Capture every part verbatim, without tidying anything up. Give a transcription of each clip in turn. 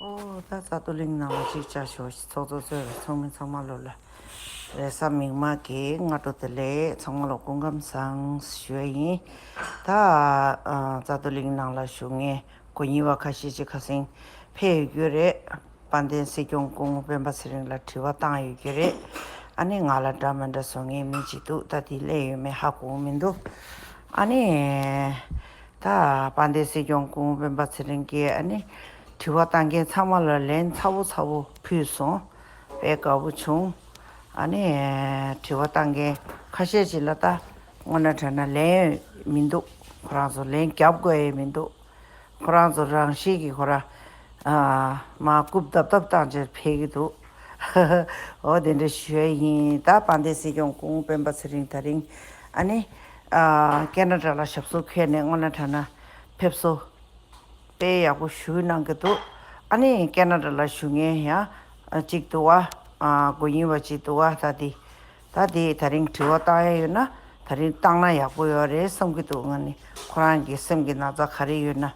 ཨོ་ད་རྩ་ཏོ་གླིང་ནང་ལ་ཅིག་བཅར་ཞོག་ཚོགས་གཙོ་གཙོས་པའི་ཚོགས་མི་ཚང་མ་ལོ་ལ་རེས་གཟའ་མིག་དམར་གྱི་སྔ་དྲོ་བདེ་ལེགས། ཚང་མ་ལ་སྐུ་ཁམས་བཟང་ཞུ་ཡ་ཡིན། ད་རྩ་ཏོ་གླིང་ནང་ལ་བཞུགས་མཁན་གོ་ཉིན་བ་ཁ་ཤས་ཅིག་ཁ་སེང་ཕེབས་ཡོད་རྒྱུ་རེད། དཔལ་ལྡན་སྲིད་སྐྱོང་སྐུ་ངོ་སྤེན་པ་ཚེ་རིང་ལ་དྲི་བ་བཏང་ཡོད་རྒྱུ་རེད། ཨ་ནི་ང་ལ་འདྲ་མི་འདྲ་བཟོ་མཁན་མི་ཅིག་འདུག་ད་དེ་སླེབས་ཡོད་མེད་ཧ་གོ་གི་མི་འདུག་ཨ་ནི་ད་དཔལ་ལྡན་སྲིད་སྐྱོང་སྐུ་ངོ་སྤེན་པ་ཚེ་རིང་གིས་ཨ་ནི་དྲི་བ་བཏང་མཁན་ཚང་མ་ལ་ལན་ཚ་བོ་ཚ་བོ་ཕུལ་སོང་། དཔེ་དགའ་བོ་བྱུང་། ཨ་ནི་དྲི་བ་བཏང་མཁན་ཁ་ཤས་ཅིག་ལ་ད་དངོས་གནས་དྲང་གནས་ལན་མི་འདུག་ཁོ་རང་ཚོ་ལན་རྒྱབ་དགོས་ཡས་མི་འདུག་ཁོ་རང་ཚོ་རང་བཞིན་གྱིས་ཁོ་རང་ཨ་མར་རྐུབ་རྡབ་རྡབ་བཏང་བྱས་ཕེབས་ཀྱི་འདུག་ཨོ་དེ་འདྲ་ཞུ་ཡ་ཡིན། ད་དཔལ་ལྡན་སྲིད་སྐྱོང་སྐུ་ངོ་སྤེན་པ་ཚེ་རིང་ད་རིང་ཨ་ནི་ཨ་ཁེ་ན་ཌ་ལ་ཞབས་སོར་འཁོད་ནས་དངོས་གནས་དྲང་གནས་ཕེབས་བསུ་དཔེ་ཡག་པོ་ཞུ་གནང་གི་འདུག་ཨ་ནི་ཁེ་ན་ཌ་ལ་བཞུགས་མཁན་ཡང་ཨ་གཅིག་འདུག་བ། ཨ་གོ་ཉིན་བ་གཅིག་འདུག་བ། ད་དེ་ད་དེ་ད་རིང་དྲི་བ་བཏང་ཡ་ཡོད་ན་ད་རིང་བཏང་ན་ཡག་པོ་ཡོད་རེད་བསམ་གྱི་འདུག་ང་ནི་ཁོ་རང་གི་སེམས་ཀྱི་ན་ཚ་ག་རེ་ཡོད་ན།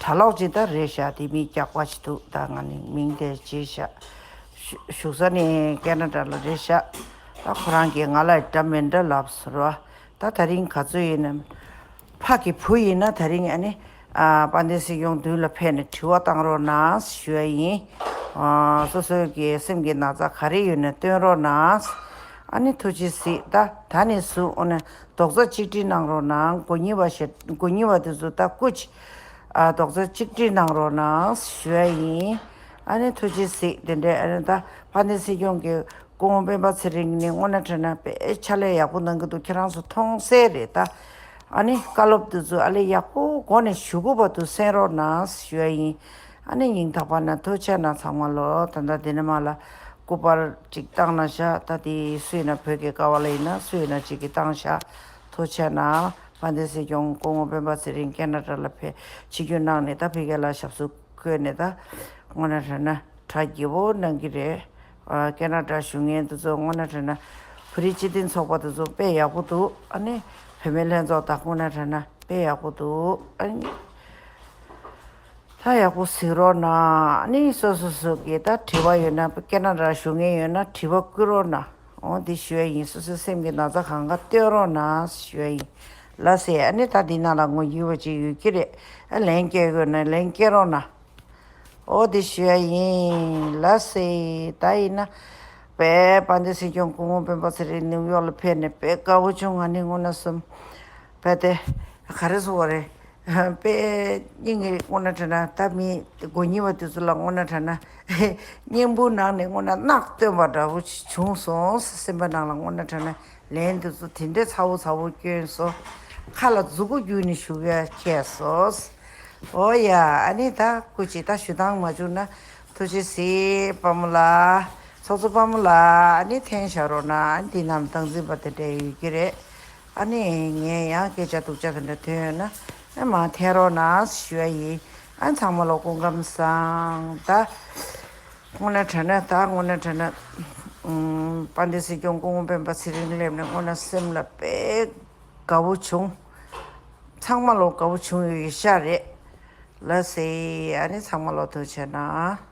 གྲྭ་ལོག་ཅིག་ད་རེད་ཤག་དེ་མི་སྐྱག་པ་ཅིག་འདུག་ད་ང་ནི་མིང་དེ་བརྗེད་ཤག་བཞུགས་ས་ནི་ཁེ་ན་ཌ་ལ་རེད་ཤག་ད་ཁོ་རང་གིས་ང་ལ་འདྲ་མི་འདྲ་ལབ་ཟེར་བ། ད་ད་རིང་ག་ཚོད་ཡིན་ནམ། ཕ་གི་བུ་ཡིན་ན་ད་རིང་ཨ་ནི་ཨ་དཔལ་ལྡན་སྲིད་སྐྱོང་མདུན་ལ་ཕེབས་ནས་དྲི་བ་བཏང་རོགས་གནང་ཞུ་ཡ་ཡིན། ཨ་སོ་སོའི་གི་སེམས་ཀྱི་ན་ཚ་ག་རེ་ཡོད་ན་སྟོན་རོགས་གནང་། ཨ་ནི་ཐུགས་རྗེ་གཟིགས། ད་ད་ནས་བཟུང་ཨ་ནི་རྡོག་རྩ་གཅིག་སྒྲིལ་གནང་རོགས་གནང་། གོ་ཉིན་བ་ཞེ་གོ་ཉིན་བ་དེ་ཚོ་ད་སྐུ་མཁྱེན། ཨ་རྡོག་རྩ་གཅིག་སྒྲིལ་གནང་རོགས་གནང་ཞུ་ཡ་ཡིན། ཨ་ནི་ཐུགས་རྗེ་གཟིགས། དེ་འདྲའི་ཨ་ནི་ད་དཔལ་ལྡན་སྲིད་སྐྱོང་གི་སྐུ་ངོ་སྤེན་པ་ཚེ་རིང་ནི་དངོས་གནས་དྲང་གནས་དཔེ་ཕྱག་ལས་ཡག་པོ་གནང་གི་འདུག་ཁྱེད་རང་ཚོ་མཐོང་གསལ་རེད་ད། ཨ་ནི་བཀའ་སློབ་དེ་ཚོ་ཨ་ལས་ཡག་པོ་སྒོ་ནས་ཞུ་དགོས་པ་དུ་གསན་རོགས་གནང་ཞུ་ཡ་ཡིན། ཨ་ནི་ཉིན་རྟག་པར་ན་ཐུགས་རྗེ་གནང་ཚང་མ་ལོ། ད་ལྟ་དེ་ནས་མ་ལ་སྐུ་པར་ཅིག་བཏང་ན་ཤག་ད་དེ་སུ་ཡིན་ན་བོད་ཀྱི་ཀ་བ་ལ་ཡིན་ན་སུ་ཡིན་ན་ཅིག་གིས་བཏང་ཤག་ཐུགས་རྗེ་གནང་། དཔལ་ལྡན་སྲིད་སྐྱོང་སྐུ་ངོ་སྤེན་པ་ཚེ་རིང་ཁེ་ན་ཌ་ལ་ཕེབས་ཆིབས་བསྒྱུར་གནང་ནས་ད་ཕ་གི་ལ་ཞབས་སོར་འཁོད་ནས་ད་དངོས་གནས་དྲང་གནས་གྲ་རྒྱས་པོ་གནང་གི་རེད། ཨ་ཁེ་ན་ཌ་བཞུགས་མཁན་དེ་ཚོ་དངོས་གནས་དྲང་གནས་བོད་རིགས་སྤྱི་མཐུན་ཚོགས་པ་དེ་ཚོ་དཔེ་ཡག་པོ་འདུག་ཨ་ནི་བུད་མེད་ལྷན་ཚོགས་དང་དངོས་གནས་དྲང་གནས་དཔེ་ཡག་པོ་འདུག་ཨ་ནི་ད་ཡག་པོ་གཟིགས་རོགས་གནང་། ཨ་ནི་སོ་སོ་སོ་གི་ད་དྲི་བ་ཡོད་ན་ཁེ་ན་ཌ་བཞུགས་མཁན་ཡོད་ན་དྲི་བ་བསྐུར་རོགས་གནང་། འོ་འདི་ཞུ་ཡ་ཡིན། སོ་སོའི་སེམས་ཀྱི་ན་ཚ་གང་ག་སྟོན་རོགས་གནང་ཞུ་ཡ་ཡིན། ལགས་སེ། ཨ་ནི་ད་འདི་ནང་ལ་ངོ་ཡིད་པ་ཅིག་ཡོད་ཀྱི་རེད། ཨ་ལན་སྐྱེལ་དགོས་ན་ལན་སྐྱེལ་རོགས་གནང་། འོ་འདི་ཞུ་ཡ་ཡིན། ལགས་སེ། ད་ཡིན་ན་དཔེ་དཔལ་ལྡན་སྲིད་སྐྱོང་སྐུ་ངོ་སྤེན་པ་ཚེ་རིང་ནིའུ་ཡོག་ལ་ཕེབས་ནས་དཔེ་དགའ་བོ་བྱུང་། ང་ནི་དངོས་གནས་སོམ་དཔེ་དེ་ག་རེ་ཟེར་བ་རེད། དཔེ་སྙིང་གི་དངོས་གནས་དྲང་གནས་ད་མི་མགོ་རྙིང་བ་དེ་ཚོ་ལ་དངོས་གནས་དྲང་གནས་སྙིང་པོ་ནང་ནས་དངོས་གནས་གནག་བཏོན་པ་འདྲ་བོ་བྱུང་སོང་། སེམས་པ་ནང་ལ་དངོས་གནས་དྲང་གནས་ལན་དེ་ཚོ་དེ་འདྲའི་ཚ་བོ་ཚ་བོ་བསྐྱོན་སོང་། ཁ་ལ་མཛུ་གུ་བརྒྱུས་ནས་བཞུགས་ཡ་ཁྱད་སོང་། ཨོ་ཡ། ཨ་ནི་ད་སྐུ་མཁྱེན་ད་ཞུ་སྟངས་མ་བྱུང་ན་ཐུགས་རྗེ་གཟིགས་དཔའ་མོ་ལགས། ཚོགས་གཙོ་དཔའ་མོ་ལགས། ཨ་ནི་འཐེན་བཞག་རོགས་གནང་། ཨ་ནི་འདི་ནང་སྟངས་འཛིན་པ་དེ་འདྲ་ཡོད་ཀྱི་རེད། ཨ་ནི་ངས་ཡང་སྐད་ཆ་སྡུག་ཅག་དེ་འདྲ་ཐོན་ཡོད་ན་ཨ་མ་འཐེན་རོགས་གནང་ཞུ་ཡ་ཡིན། ཨ་ཚང་མ་ལ་སྐུ་ཁམས་བཟང་། ད་དངོས་གནས་དྲང་གནས་ད་དངོས་གནས་དྲང་གནས་ཨུམ་དཔལ་ལྡན་སྲིད་སྐྱོང་སྐུ་ངོ་སྤེན་པ་ཚེ་རིང་སླེབས་ནས་དངོས་གནས་སེམས་ལ་དཔེ་དགའ་བོ་བྱུང་། ཚང་མ་ལ་དགའ་བོ་བྱུང་ཡོད་ཤག་རེད། ལགས་སེ། ཨ་ནི་ཚང་མ་ལ་ཐུགས་རྗེ་གནང་།